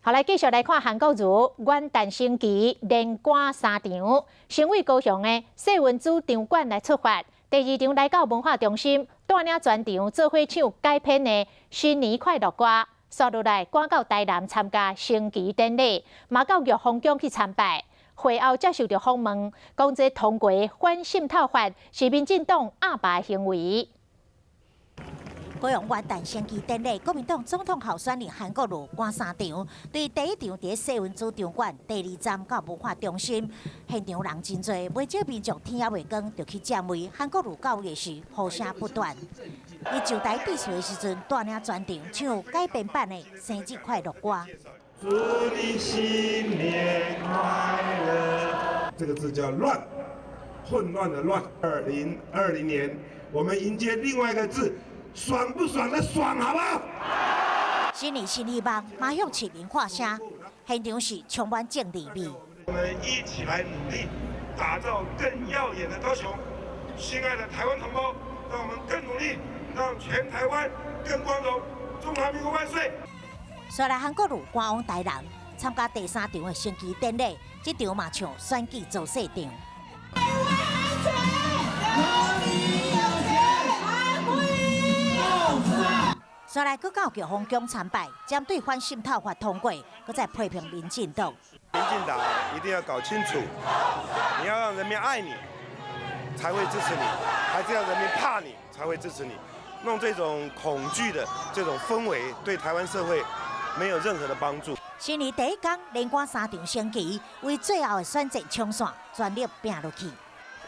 好，來繼續來看韓國瑜元旦升旗連趕三場，先為高雄的世運主場館來出發，第二場來到文化中心，帶領全場做伙唱改編的新年快樂歌，紲落來趕到台南參加升旗典禮，嘛到玉峰宮去參拜。會後接受著訪問，講這通過反滲透法是民進黨鴨霸行為。高雄元旦升旗典禮，國民黨總統候選人韓國瑜趕三場，對第一場佇世運主場館，第二站到文化中心，現場人真濟，袂少民眾天猶未光就去佔位。韓國瑜到位時，呼聲不斷。伊上台致辭的時陣，帶領全場唱改編版的生日快樂歌。祝你新年快樂。這個字叫亂，混亂的亂。2020年，我們迎接另外一個字。爽不爽的爽，好不好？新年新希望，嘛向市民喊聲，現場是充滿政治味。我們一起來努力，打造更耀眼的高雄。親愛的台灣同胞，讓我們更努力，讓全台灣更光榮。中華民國萬歲！紲來韓國瑜趕往台南參加第三場的升旗典禮，這場嘛像選舉造勢場。台灣安全，哪裡有錢？紲來閣到玉峰宮參拜，針對反滲透法通過，閣再批評民進黨。民進黨一定要搞清楚，你要讓人民愛你，才會支持你，還是要人民怕你才會支持你？弄這種恐懼的這種氛圍，對台灣社會沒有任何的幫助。新年第一工連趕三場升旗，為最後的選戰衝線，全力拚落去。